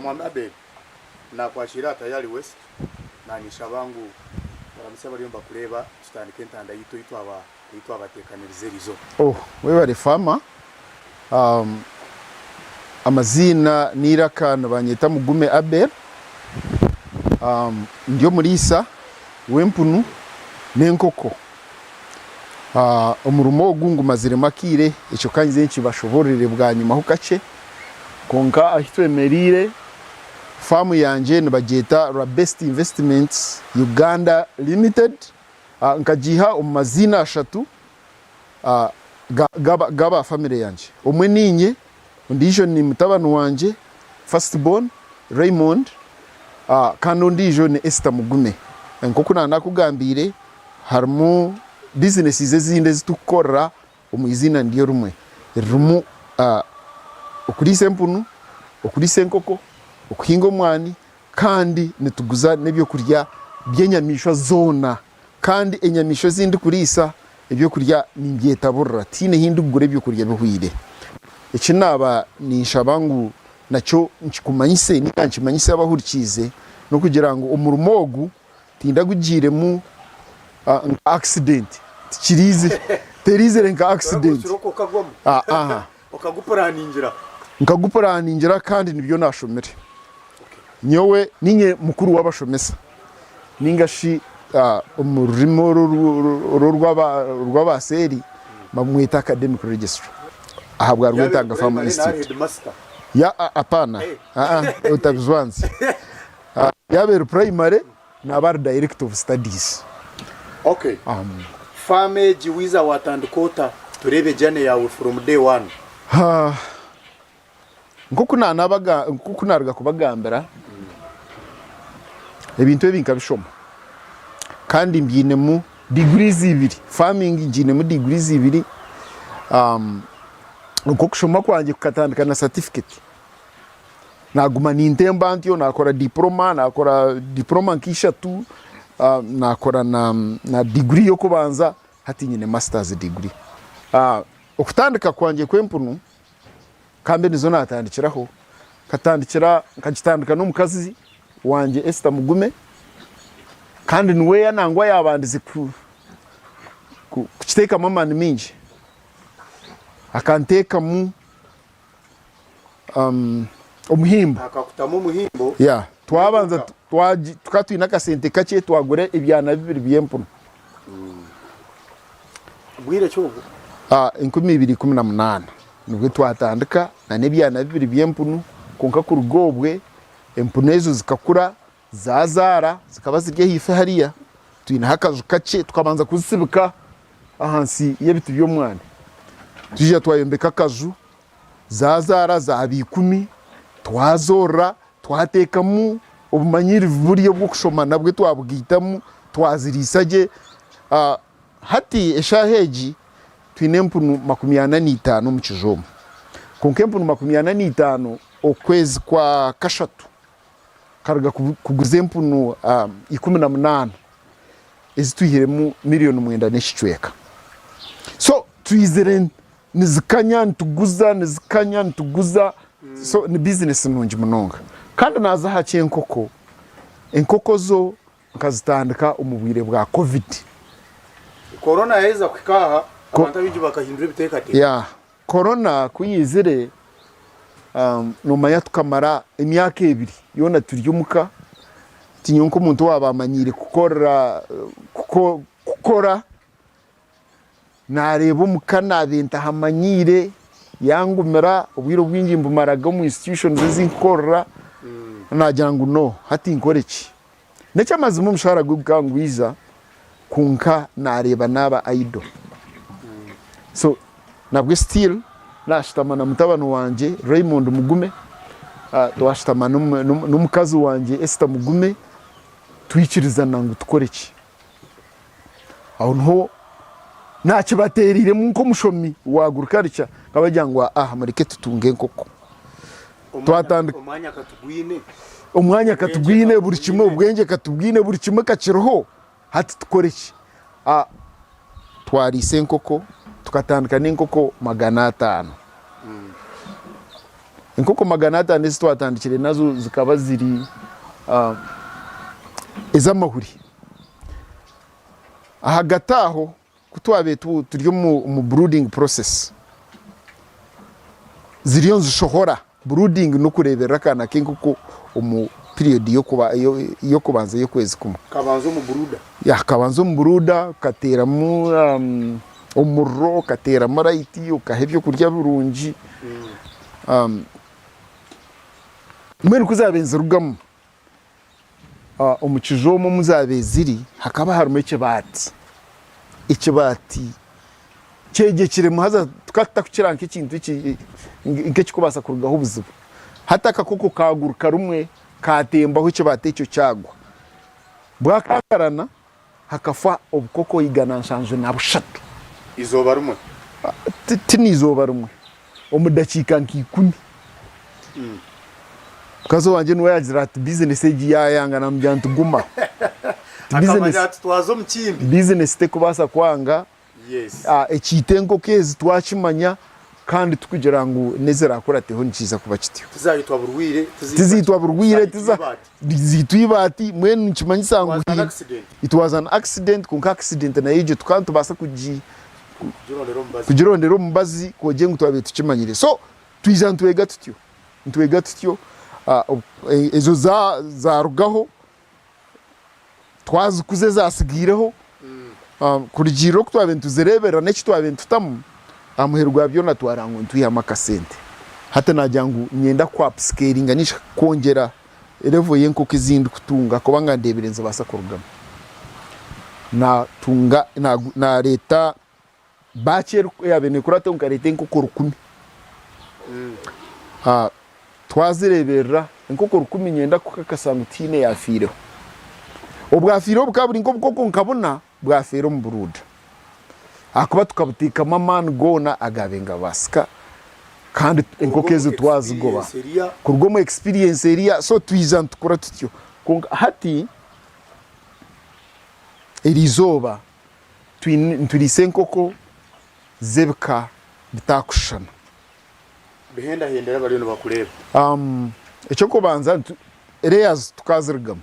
Omwami Abel, Naakwakiira aha Tayari West, naanyeshaba ngu oramutsye abariyo nibakureeba tutandike entanda yaitu ei twaba ei twabateekaniriza eriizooba. Oh, webare farmer. Um, amaziina n'eiraka nibanyeta Mugume Abel. Um, ndi omuriisa w'empunu n'enkoko. Uh, omurimo ogu ngumaziremu akaire, ekyo ka nze nkibashobororere bwanyimaho kakye. Kwonka ahu twemereire, faamu yangye nibagyeta Rabest Investments Uganda Limited. Nkagiiha omu maziina ashatu g'aba famire yangye. Omwe niinye, ondiijo ni mutabani wangye first born Raymond kandi ondiijo ni Esther Mugume. Nk'oku naanakugambiire harimu bizineesi ezindi ezi turikukorera omu iziina niryo rimwe ririmu okuriisa empunu, okuriisa enkoko, okuhinga omwani kandi nituguza n'ebyokurya by'enyamaishwa zoona. Kandi enyamaishwa ezi ndikuriisa ebyokurya nimbyetaburira, tihaine ahu ndikugura ebyokurya bihweire. Eki naaba ninshaba ngu nakyo nkikumanyise nainga nkimanyise abahurikiize n'okugira ngu omurimo ogu Tindagugiiremu nka accident, tikiriizire, teriizire nka accident. Aa. Okagupuraningira. Nkagupuraningira kandi nibyo nashomire. Nyowe ninye mukuru w'abashomesa ninga shi omu rurimi oru orw'aba seeri bamweta academic registrar ahabwa Rwetaaga Farm Institute. Ya apana, aa otabijwanzya. Yaaba eri primary naaba ari director of studies. Ok. Farm egi wiiza watandika ota? Tureebe journey yaawe from day one. Nk'oku naanabaga nk'oku naaruga kubagambira, ebintu ebi nkabishoma kandi mbyinemu degrees ibiri, farming ngiinemu degrees ibiri, nk'okushoma kwangye kukatandika na certificate. Naaguma nintemba ntyo, naakora diporoma, naakora diporoma nka ishatu, naakora na diguri y'okubanza, hati nyine masitazi diguri. Okutandika kwangye kw'empunu, ka mbe nizo naatandikiraho, nkatandikira nkagitandika n'omukazi wangye Esther Mugume, kandi niwe nangwa yaabandize kukiteekamu amaani maingi, akanteekamu. omuhimbo. Akakutamu omuhimbo. Yeah, twabanza tukaba twine akasente kakye twagura ebyana bibiri by'empunu. Bwire ki obwo? 2018 nibwo twatandika na n'ebyana bibiri by'empunu kwonka kuruga obwe empunu ezo zikakura zazaara zikaba ziri ahaifo hariya twineho akaju kakye tukabanza kuzitsibika ahansi y'ebiti by'omwani twija twayombeka akaju Zaazaara zaaba ikumi, twazoorora, twateekamu obumanyirivu buriya obw'okushoma nabwo twabugaitamu, twaziriisa gye. Hati eshaaha egi twine empunu makumi ana n'eitaano omu kiju omu. Kwonka empunu makumi ana n'eitaano okwezi kwa kashatu nkaruga kuguza empunu 18 ezi twihiremu miriyoni mwenda n'ekicweka. So twizire Nizikanya nituguza, nizikanya nituguza, so ni bizinesi nungi munonga. Kandi naaza aha ky'enkoko, enkoko zo nkazitandika omu bwire bwa Covid. Corona yaheza kuhika aha, abantu abaingi bakahindura ebiteekateeko. Yeah, Corona ku yaizire, noomanya tukamara emyaka ebiri yoona turi omuka, tinyowe nk'omuntu owaaba amanyiire kukorera, kukora, Naareeba omuka naabe ntahamanyiire, yangumira, obwire obwingi mbumaraga omu institutions ezi nkukorera, naagira ngu no, hati nkore ki? N'eky'amazima omushaara gwe gukaba nigwija kwonka naareeba naaba idle. So nabwe still naashutama na mutabani wangye Raymond Mugume, twashutama n'omukazi wangye Esther Mugume, twikirizana ngu tukore ki? Aho niho naakibateereiremu nk'omushomi wa agriculture nkabagira ngu aa mureke tutunge enkoko. Twatandika Omwanya katugwine. Omwanya katugwine buri kimwe obwengye katubwine buri kimwe kakiriho hati tukore ki? Ah, twariisa enkoko tukatandika n'enkoko 500. Enkoko 500 ezi twatandikire nazo zikaba ziri ez'amahuri. Ahagati aho ku twabaire turi omu brooding process, ziriyo nizishohora. Brooding n'okureeberera akaana k'enkoko omu period y'okubanza y'okwezi kumwe. Kabanza omu brooder. Yeah, kabanza omu brooder, okateeramu omuriro, okateeramu light, okaha ebyokurya birungi. Mbwenu ku zaabaire nizirugamu, omu kiju omwo omu zaabaire ziri hakaba harimu ekibaati, ekibaati kyegyekiremu haza tukaba tutakukira nk'ekintu nk'ekirikubaasa kurugaho obuzibu. Hati akakoko kaaguruka rimwe kaatembaho ekibaati ekyo kyagwa, bwakangarana hakafa obukoko 173. Eizooba rimwe? Ti n'eizooba rimwe, omu dakiika nka ikumi. Mukazi wangye niwe yaagira ati bizinesi egi yaayanga, naamugira nti guma. Akamanya ati twaza omu kindi. Bizinesi terikubaasa kwanga. Ekiita enkoko ezi twakimanya kandi tikugira ngu n'ezirakurateho nikiija kuba kityo. Tizaitwa burwaire. Tizaitwa burwaire, tizaitwa eibaati, mbwenu nikimanyisa ngu it was an accident kwonka accident nayo egyo tukaba nitubaasa kugirondera omubazi kwogira ngu twabaire tukimanyire. So twija nitwega tutyo, nitwega tutyo, ezo zarugaho. Twazikuza ezatsigaireho, kurugiirira oku twabaire nituzireeberera n'eki twabaire nitutamu, aha muheru gwa byona twareeba ngu nitwihamu akasente. Hati naagira ngu niinyenda ku upscalinga ninga shi kwongyera level y'enkoko ezi ndikutunga ahabw'okuba ndeebire nizibaasa kurugamu. Naatunga, naareeta batch eyaabaire neekurataho nkareeta enkoko rukumi. Twazireeberera, enkoko rukumi niinyenda kukakasa ngu tihaine eyaafiireho. Obwafiireho bukaba buri nk'obukoko nka buna bwafeera omu buruuda ahakuba tukabuteekamu amaani goona agaabaire nigabaasika kandi enkoko ezo twazigoba kuruga omu experience eriya so twija nitukura tutyo. Kwonka hati eriizooba Twine nituriisa enkoko z'ebika bitakushushana. Bihendahendera abariyo nibakureeba. Eky'okubanza layers tukazirugamu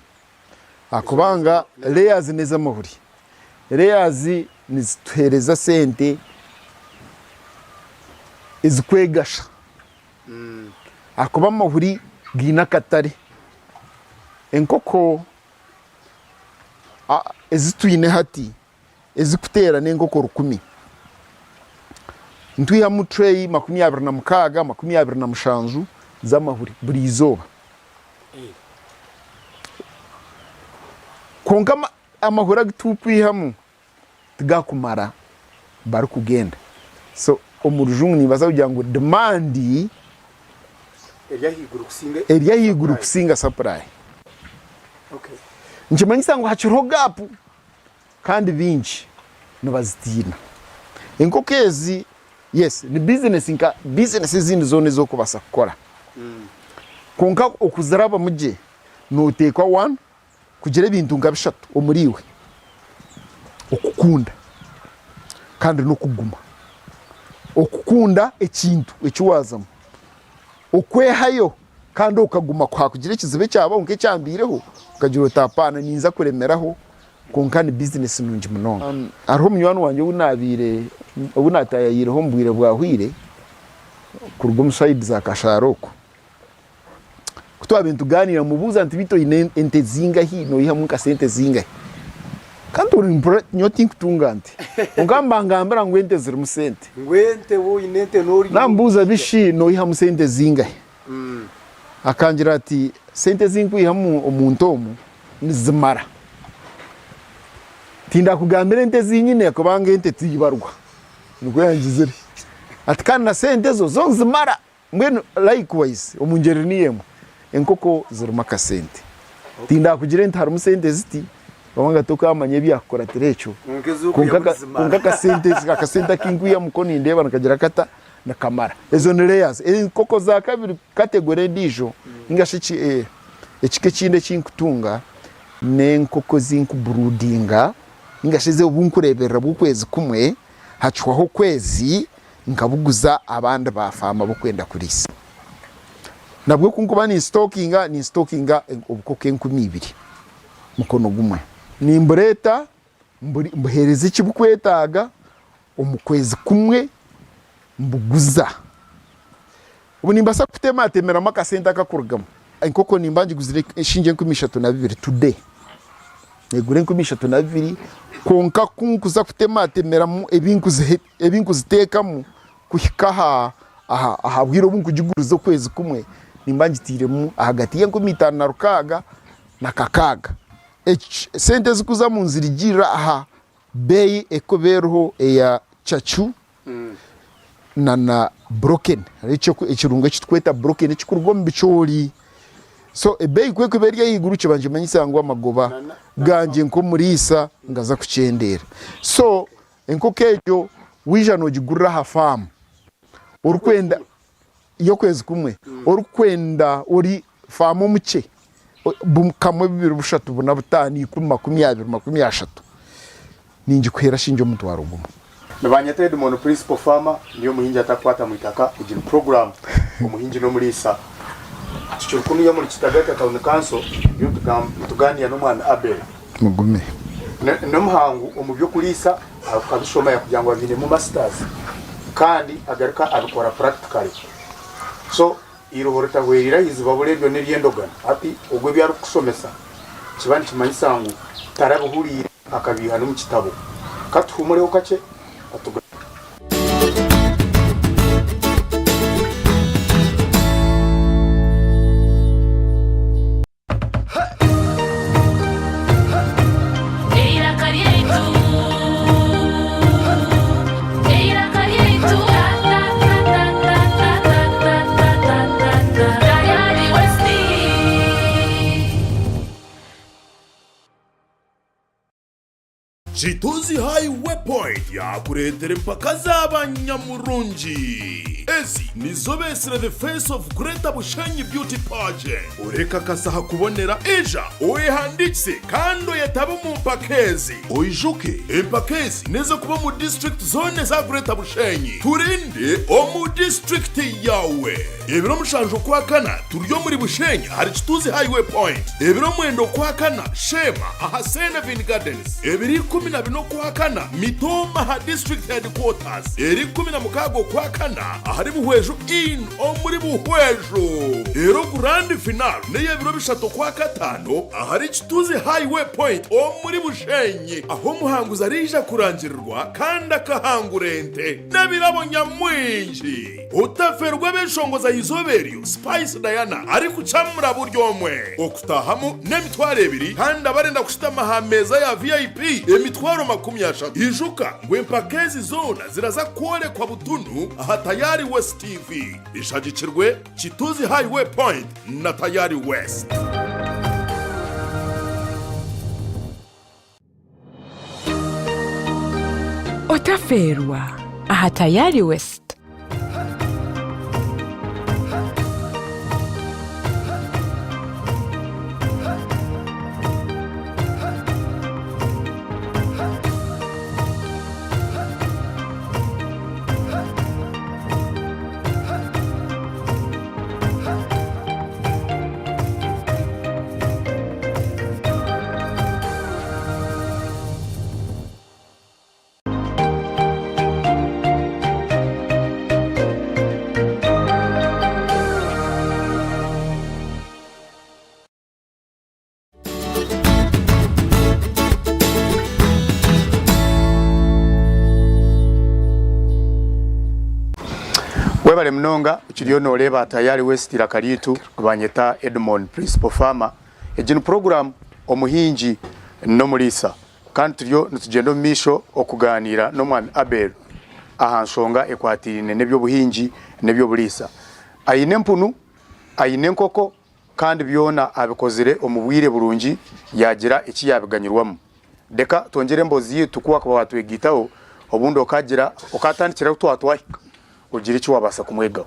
ahakubanga layers n'ez'amahuri. Layers nizituheereza sente ezikwegasha ahakuba amahuri gaine akatare. Enkoko Ezi twine hati ezikuteera n'enkoko rukumi. Nitwihamu tureyi 26, 27 z'amahuri buri izooba. Kwonka amahuri agu turikwihamu tigakumara barikugenda. So omu rujungu nimbaasa kugira ngu demand eri ahaiguru kusinga supply. Nikimanyisa ngu hakiriho gap kandi baingi nibazitiina. Enkoko ezi yes ni business nka business ezindi zoona ezi orikubaasa kukora. Kwonka okuzirabamu gye noteekwa one kugira ebintu nka bishatu omuriiwe, okukunda kandi n'okuguma. Okukunda ekintu eki waazamu, okwehayo kandi okaguma ku haakugira ekizibu ekyabaho nk'ekyambaireho, okagira oti apaana ninza kuremeraho kwonka ni bizinesi nungi munonga. Hariho munywani wangye ou naabaire ou naataayayiireho omu bwire bwahweire kuruga omu sayidi za Kashaara okwo. Ku twabaire nitugaaniira mubuuza nti beitu oine ente zingahi noihamu nka sente zingahi? Kandi mpurira nyowe tinkutunga nte kwonka nibangambira ngu ente zirimu sente. Ngu ente waaba oine ente norya. Namubuuza bishi noihamu sente zingahi? Akangira ati sente ezi nkwihamu omu nte omu nizimara. Tindakugambira ente ezi nyine kubanga ente tibarwa nikwo yangizire. Ati kandi na sente ezo zo nizimara. Mbwenu likewise omu ngyeri niyo emwe, enkoko zirimu akasente. Tindakugire nti harimu sente ziti, kubanga tokamanya ebyakukuratira ekyo. Kwonka akasente akasente aku nkwihamu ko nindeeba nikagira kata, nikamara. Ezo ni layers. Enkoko za kabiri category endiijo ninga shi ekika ekindi eki nkutunga n'enkoko ezi nkuburudinga ninga shi obu nkureeberera bw'okwezi kumwe, hacwaho okwezi, Nkabuguza abandi ba faama b'okwenda kuriisa. Nabwo ku nkuba ninsitokinga, ninsitokinga obukoko 2000 mukono gumwe. Nimbureeta mbuheereza eki bukwetaaga omu kwezi kumwe mbuguza. Obu nimbaasa kutematemeramu akasente akakurugamu. Enkoko nimba ngiguzire eshiringi 3200 today. Negura 3200 kwonka ku nkuza kutematemeramu ebi nkuziteekamu kuhika aha aha aha bwire obu nkugiguriza okwezi kumwe nimba ngitairemu ahagati y'enkumi itaano na rukaaga na kakaaga. Esente ezikuzamu nizirigiirira aha beeyi ekuba eriho eya cacu na na broken hariho ekirungo eki turikweta broken ekirikuruga omu bicoori. So ebeeyi ku erikuba eri ahaiguru kiba nikimanyisa ngu amagoba gangye nk'omuriisa nigaza kukyendeera. So enkoko egyo waija noogigurira aha faamu orikwenda y'okwezi kumwe orikwenda ori faamu omukye kamwe, bubiri, bushatu, buna, butaano, ikumi, 20, 30 ningikuheera shingi 10,000. Nibanyeta Edmond Principal Farmer, ndi omuhingi atakukwata mwitaka, egi ni puroguramu Omuhingi n'Omuriisa. Tukiri kunuya omuri Kitagata Town Council ndiyo nitugaaniira n'omwami Abel. Mugume. N'omuhangu omu by'okuriisa akabishoma yakugira ngu abiinemu masters kandi agaruka abikora practically. So eiroho ritahwereire aha iziba buri eryo n'ery'endogano. Hati ogwo ebi arikukushomesa nikiba nikimanyisa ngu tarabihuriire akabiiha n'omu kitabo. Ka tuhumureho kakye atugaruke. Eiraka ryaitu, eiraka ryaitu, ta ta ta ta ta ta ta ta ta ta ta Tayari West. Kituzi Highway Point yakureetera empaka z'abanyamurungi. Ezi nizo beetsire The Face of Greater Bushenyi Beauty Pageant. Orekakasa aha kubonera, ija oyehandiikise kandi oyetabe omu mpaka ezi. Oijuke, empaka ezi n'ez'okuba omu disiturikiti zoona eza Greater Bushenyi. Turinde omu disiturikiti yaawe. Ebiro mushanju Okwakana turi omuri Bushenyi ahari Kituzi Highway Point. Ebiro mwenda Okwakana, Sheema aha Senevin Gardens. Ebiro 14 Okwakana, Mitooma aha District Headquarters. Eri 16 Okwakana ahari Buhweju Inn omuri Buhweju. Reero Grand Final n'ey'ebiro bishatu Okwakataano ahari Kituzi Highway Point omuri Bushenyi ahu omuhanguzi ariija kurangirirwa kandi akahangura ente n'ebirabo nyamwingi. Otaferwa ab'enshongoza y'eizooba eryo Spice Diana arikukyamura buri omwe. Okutaahamu n'emitwaro ebiri kandi abarenda kushutama aha meeza ya VIP emitwaro 30. Ijuka ngu empaka ezi zoona ziraza kworekwa butunu aha Tayari West TV. Eshagikirwe Kituzi Highway Point na Tayari West. Otafeerwa aha Tayari West. Webale munonga okiriyo noreeba Tayari West Iraka Ryaitu nibanyeta Edmond Principal Farmer. Egi ni puroguramu Omuhingi n'Omuriisa kandi turiyo nitugyenda omu maisho okugaaniira n'Omwami Abel aha nshonga ekwatiraine n'eby'obuhingi n'eby'oburiisa. Aine empunu, aine enkoko kandi byona abikozire omu bwire burungi yaagira eki yaabiganyirwamu. Reka twongyere emboozi yaitu ku waakuba waatwegaitaho obundi okaagira okaatandikira ahu twaba twahika ogire eki waabaasa kumwegaho.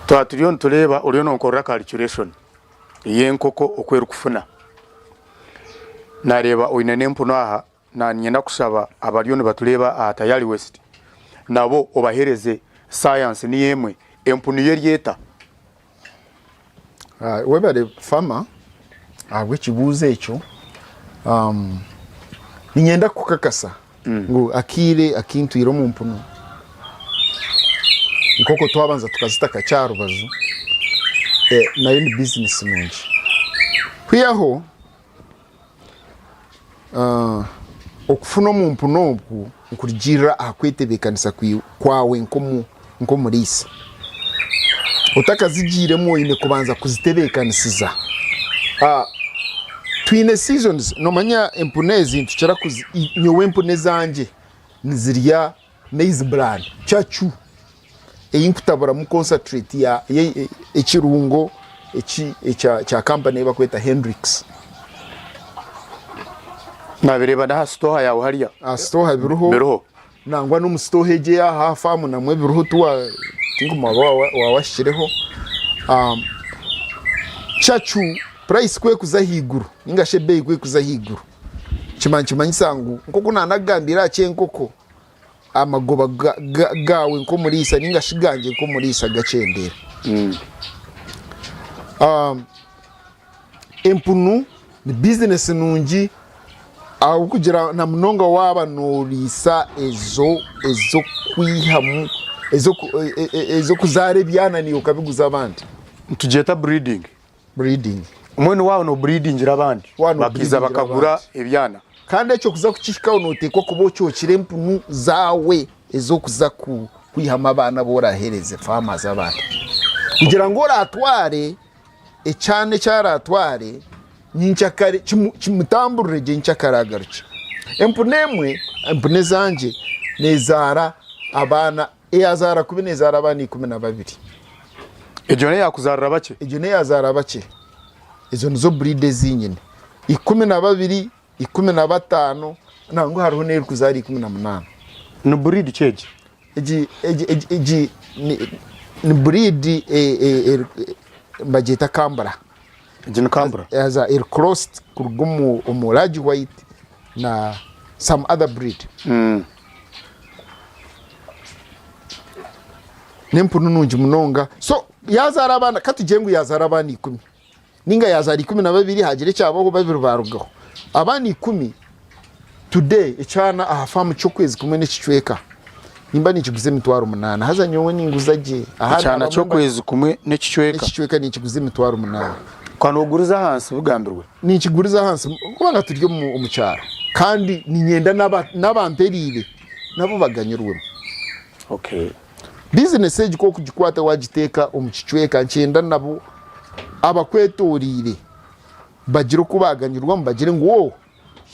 Twaba turiyo nitureeba oriyo nonkorera calculation y'enkoko oku erikufuna. Nareeba oine n'empunu aha. Nanye kushaba abariyo nibatureeba aha Tayari West nabo obahereze science niyo emwe empunu yo eri eta? Webare farmer ahabw'ekibuuzo ekyo. Niinyenda kukukakasa ngu akaire aku ntwire omu mpunu nk'oku twabanza tukazita kakye aha rubaju, nayo ni bizinesi nungi. Kwihaho Okufuna omu mpunu oku nikurugiirira aha kwetebeekanisa kwawe nk'omuriisa. Otakazigiiremu oine kubanza kuzitebeekanisiza. Twine seasons, noomanya empunu ezi nitukira kuzi, nyowe empunu ezangye nizirya maize bran, cacu. ei nkutaburamu concentrate ya ekirungo eki ekya kya company ei bakweta Hendrix. Nabireeba n'aha sitooha yaawe hariya. Aha sitooha biriho. Biriho. Nangwa n'omu sitooha egyo ey'aha aha faamu namwo biriho tiwa tinkumanya waaba waaba wahikireho. Cacu price ku erikuza ahaiguru ninga shi ebeeyi ku erikuza ahaiguru, kiba nikimanyisa ngu nk'oku naanakugambiire aha ky'enkoko, amagoba gaawe nk'omuriisa ninga shi gangye nk'omuriisa gakyendeera. Empunu ni bizinesi nungi ahabw'okugira na munonga waaba nooriisa ezo ez'okwihamu ez'okuzaara ebyana naiwe okabiguza abandi. Nitugyeta breeding. Breeding. Mbwenu waaba noburidingira abandi Waaba bakaija noburidingira bakagura abandi. ebyana. Kandi ekyo kuza kukihikaho noteekwa kuba okyokire empunu zaawe ez'okuza ku kwihamu abaana abu oraheereze farmers abandi. Kugira ngu oraatware ekyana eki araatware nyenkyakare kimu kimutamburire gye nyenkyakare agarukye. Empunu emwe, empunu ezangye neezaara abaana Eyazaara kubi neezaara abaana 12. Egyo n'eyaakuzaarira bakye. Egyo n'eyaazaara bakye. Ezo nizo buriidi ezi nyine. 12, 15, nangwa hariho n'erikuzaara 18. Ni buriidi ki egi? Egi, egi, egi, egi ni, ni buriidi e, e, e, nibagyeta kambura. Egi ni kambura. Haza eri crossed kuruga omu, omu large white na some other breed. N'empunu nungi munonga. So yazaara abaana, katugire ngu yazaara abaana ikumi ninga yazaara 12 hagira ekyabaho babiri barugaho. Abaana ikumi today ekyana aha faamu ky'okwezi kumwe n'ekicweka nimba ninkiguza emitwaro munaana haza nyowe ninguza gye. Aha Ekyana abamwe ky'okwezi kumwe n'ekicweka. N'ekicweka ninkiguza emitwaro munaana. Ka nooguriza ahansi bigambirwe. Ninkiguriza ahansi kubanga turi omu kyaro kandi niinyenda n'abamperiire nabo baganyirwemu. Okay. Bizinesi egi ku orikugikwata waagiteeka omu kicweka nikyenda nabo abakwetoreire bagire oku baaganyirwamu bagire ngu oo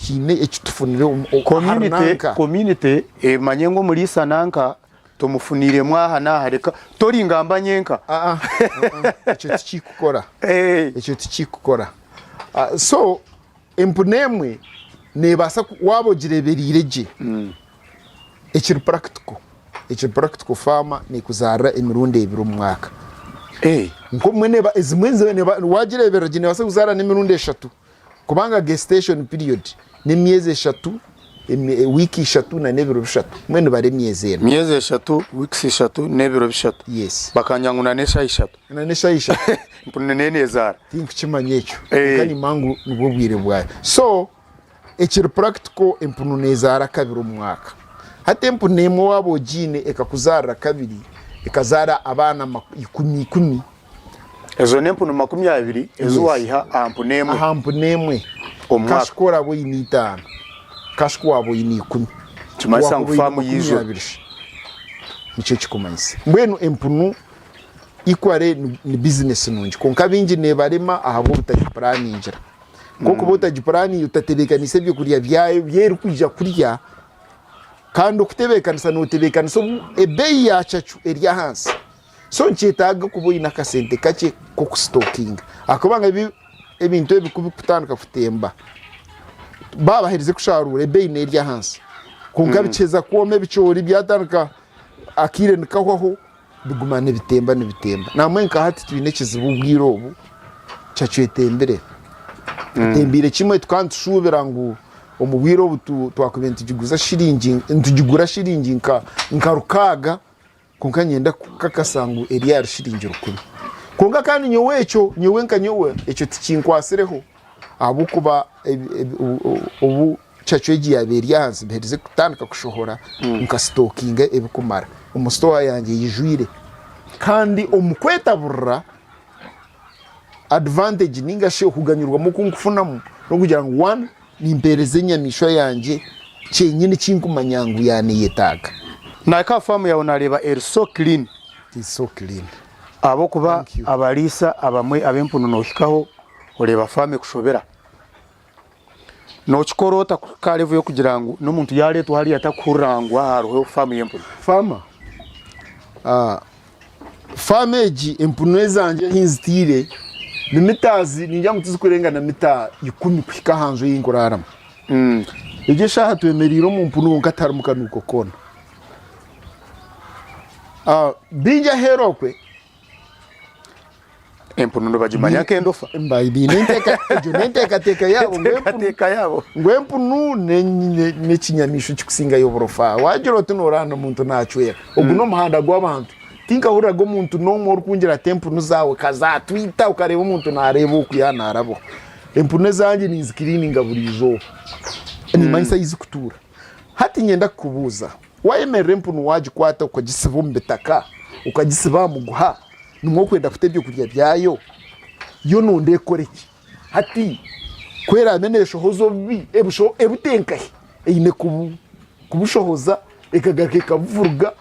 haine eki tufunire ahari Community, nanka. community emanye ngu omuriisa nanka Tomufuniiremu aha n'aha reka tori ngamba nyenka. Aa, ekyo tikikukora. Eh. Ekyo tikikukora. Ah, so empunu emwe neebaasa ku- waaba ogireebereire gye ekiri practical ekiri practical farmer neekuzaarira emirundi ebiri omu mwaka. Eh. Nk'obumwe neeba ezimwe niziba neeba waagireeberera gye neebaasa kuzaara n'emirundi eshatu. Kubanga gestation period n'emyezi eshatu, wiiki ishatu n'ebiro bishatu. Mbwenu nibara emyezi ena. Myezi eshatu, weeks ishatu n'ebiro bishatu. Yes. Bakangya ngu n'eshaaha ishatu. Na n'eshaaha ishatu. Mpurire neyo nezaara. Tinkukimanya ekyo. Eh. Kwonka nimanya ngu nibwo bwire bwayo. So, ekiri practical empunu nezaara kabiri omu mwaka. Hati empunu emwe waaba ogiine ekakuzaarira kabiri, ekazaara abaana ikumi ikumi. Ezo n'empunu 20 ezi Yes. waiha aha mpunu emwe Aha mpunu emwe. omu mwaka. Kashi ku oraabe oine itaano, kashi ku waaba oine ikumi. Nikimanyisa ngu Wakuba oine faamu makumi yaijura. abiri shi. Nikyo kikumanyisa. Mbwenu empunu equally ni, ni bizinesi nungi kwonka baingi neebarema ahabw'obutagipuraningira. Nk'okuba otagipuraningira otatebeekaniise ebyokurya byayo ebi erikwija kurya, kandi okutebeekanisa nootebeekanisa obu ebeeyi ya cacu eri ahansi. So nikyetaaga kuba oine akasente kakye k'okusitokinga ahakuba ngu ebi ebintu ebi kubikutandika kutemba baaba baherize kusharuura ebeeyi neeri ahansi kwonka bikiheza kwoma ebicoori byatandika akaire nikahwaho biguma nibitemba nibitemba. Nambwenu nka hati twine ekizibu obwire obu cacu etembire, etembiire kimwe tukaba nitushuubira ngu. Omu bwire obu twakubaire nitugiguza shiringi nitugigura shiringi nka nka rukaaga kwonka niinyenda kukakasa ngu eri ahari shiringi rukumi. Kwonka kandi nyowe ekyo nyowe nka nyowe ekyo tikinkwatsireho ahabw'okuba obu cacu egi yaaba eri ahansi mperize kutandika kushohora nkasitokinga ebirikumara omu sitowa yangye eijwire. Kandi omu kwetaburira advantage ninga shi okuganyirwamu oku nkufunamu n'okugira ngu one nimpereza enyamaishwa yangye kyenyini eki nkumanya ngu yaaneyetaaga. Nahika aha faamu yaawe naareeba eri so clean. It is so clean. Ahabw'okuba Thank you. abariisa abamwe ab'empunu noohikaho oreeba faamu ekushobera. Nookikora ota kuhika aha level y'okugira ngu n'omuntu yaareetwa hariya atakuhurira ngu aha hariho faamu y'empunu? Farmer, ah, Faamu egi empunu ezangye ahi nzitaire ni mitazi ningira ngu tizikurenga na mita ikumi kuhika aha nju ei nkuraaramu. Egi eshaaha twemereire omu mpunu kwonka tiharimu kanuuko koona. Baingi aheeru okwe Empunu nibagimanya nk'endofa. Baine egyo n'enteekateeka yaabo ngu empunu Enteekateeka yaabo. ngu empunu n'ekinyamaishwa ekikusingayo oburofa. Waagira oti nooraana omuntu naacwera. Ogu n'omuhanda gw'abantu. Tinkahuriraga omuntu n'omwe orikungira ati empunu zaawe ka zaatwita okareeba omuntu naareeba oku yaaba naarabaho. Empunu ezangye ninzikiriininga buri izooba. Nimmanyisa ahu zirikutuura. Hati niinyenda kukubuuza, waayemerera empunu waagikwata okagisiba omu bitaka, okagisiba aha muguha, nimwo orikwenda kuta ebyokurya byayo, yo nooyenda ekore ki? Hati ku eraabe neeshohoza obubi, ebute nkahi? Eine kubushohoza ekagaruka ekabuvuruga.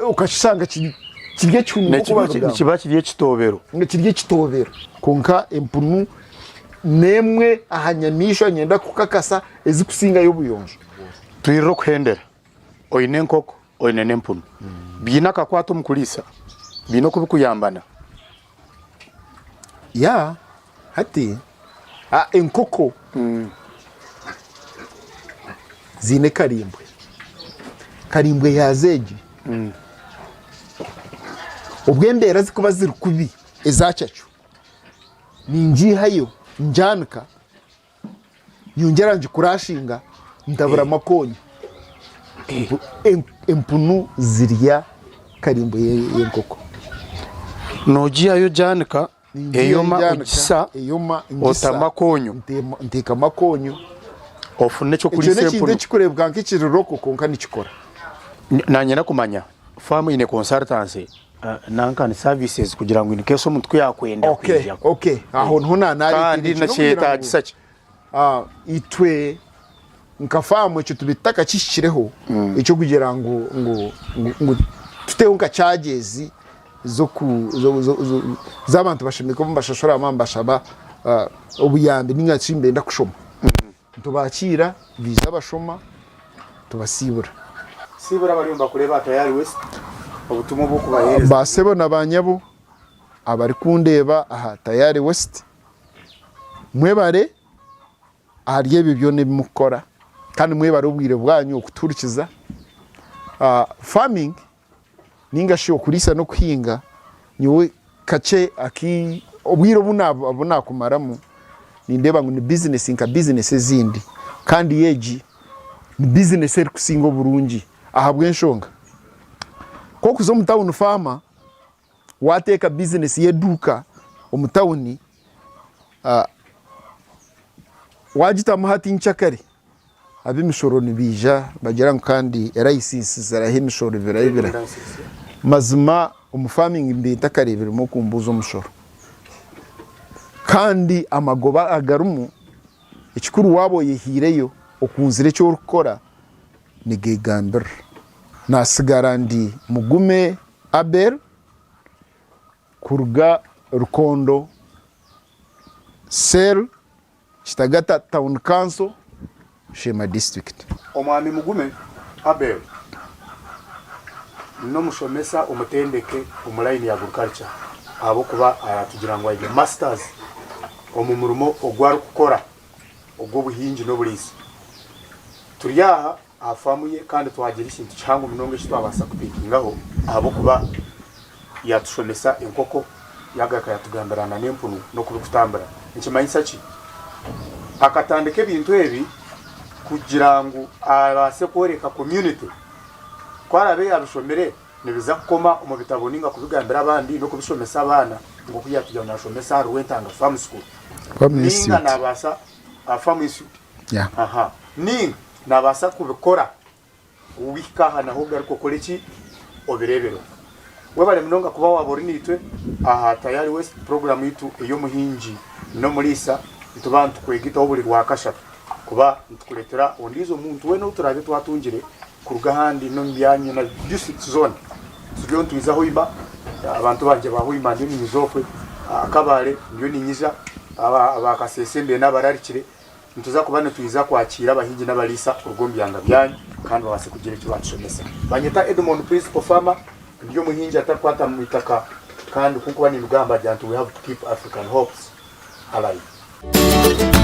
Okakishanga kiri kiri ekihumi nk'oku Nikiba babigamba. nikiba kiri ekitoobero. Nga kiri ekitoobero. Kwonka empunu n'emwe aha nyamaishwa nyenda kukakasa ezikusingayo obuyonjo. Twirire okuhendera. Oine enkoko, oine n'empunu. Biine akakwate omu kuriisa? Biine oku bikuyambana? Ya hati enkoko ziine karimbwe, karimbwe yaazo egi obu embeera zikuba ziri kubi eza caccu ningiihayo ngyanika Nyongyera ngikurashinga ntaburamu akoonyo. Empunu zirya karimbwe y'enkoko. Nogihayo ogyanika eyoma ogisa otamu akoonyo. Nteekamu akoonyo. Ofune eky'okuriisa Ekyo n'ekintu empunu. ekirikureebeka nk'ekiri roko kwonka nikikora. Nanye nakumanya faamu eine consultancy Nanka ni services kugira ngu in case omuntu ku yakwenda Okay, kwija. okay. Aho niho Kandi nareetera ekyo n'okugira ngu nikyetagisa ki? ah, itwe nka faamu ekyo tube tutakakihikireho ekyokugira ngu ngu ngu ngu tuteho nka charges z'oku zo- zo- zo- z'abantu bashemereire kuba nibashashura baba nibashaba ah, obuyambi ninga shi nibenda kushoma. Nitubakiira baija bashoma tubasiibura. Siibura abariyo nibakureeba aha Tayari West obutumwa obw'okubaheereza. Ba sebo na ba nyabo abarikundeeba aha Tayari West mwebare ahari ebyo byona ebi murikukora kandi mwebare obwire bwanyu okutuhurikiza. Farming Ninga shi okuriisa n'okuhinga, nyowe kakye aki obwire obu obu naakumaramu nindeeba ngu ni bizinesi nka bizinesi ezindi kandi egi ni bizinesi erikusinga oburungi ahabw'enshonga ku orikuza omu tawuni faama waateeka bizinesi y'eduuka omu tawuni waagitamu hati nkyakare Ab'emishoro nibaija bagira ngu kandi erayisinsi ziraha emishoro birahi birahi. Mazima omu farming mbaire ntakareebiremu okumbuuza omushoro. Kandi amagoba agarimu, ekikuru waaba oyehaireyo okunzire eki orikukora nigegambirira. Nasigara ndi Mugume Abel kuruga Rukondo Cell. Kitagata Town Council, Sheema District. Omwami Mugume Abel n'omushomesa omutendeke omu layini ya Agriculture ahabw'okuba aratugira ngu aine Masters omu murimo ogu arikukora ogw'obuhingi n'oburiisa. Turi aha aha faamu ye kandi twagira ekintu kihango munonga eki twabaasa kupikingaho ahabw'okuba yaatushomesa enkoko yaagaruka yaatugambira na n'empunu n'oku birikutambura. Nikimanyisa ki? Akatandika ebintu ebi. Kugira ngu abaase kworeka community ku araabe yaabishomire nibiza kukoma omu bitabo ninga kubigambira abandi n'okubishomesa abaana nk'oku yaatugira ngu naashomesa ahari Rwentanga Farm School Farm ninga Institute. naabaasa Farm Institute Yeah. aha ninga naabaasa kubikora Wihika aha naho ogaruke okore ki? Obireebereho. Webare munonga kuba waaba ori naitwe aha Tayari West puroguraamu yaitu ey'omuhingi n'omuriisa. Nituba nitukwegitaho buri Rwakashatu kuba nitukureetera ondiijo muntu weena ou turaabe twatungire kuruga ahandi n'omu byanya na disiturikiti zoona. Turiyo nitwiza Hoima, abantu bangye ba Hoima ndiyo niinyija okwe, Kabale ndiyo niinyija, aba Kasese mbaire naabararikire. Nituza kuba nitwija kwakiira abahingi n'abariisa kuruga omu byanga byanyu kandi babaase kugira eki baatushomesa. Banyeta Edmond Principal Farmer, ndi omuhingi atarikukwata mu itaka kandi ku nkuba nindugamba ngira nti we have to keep African hopes alive.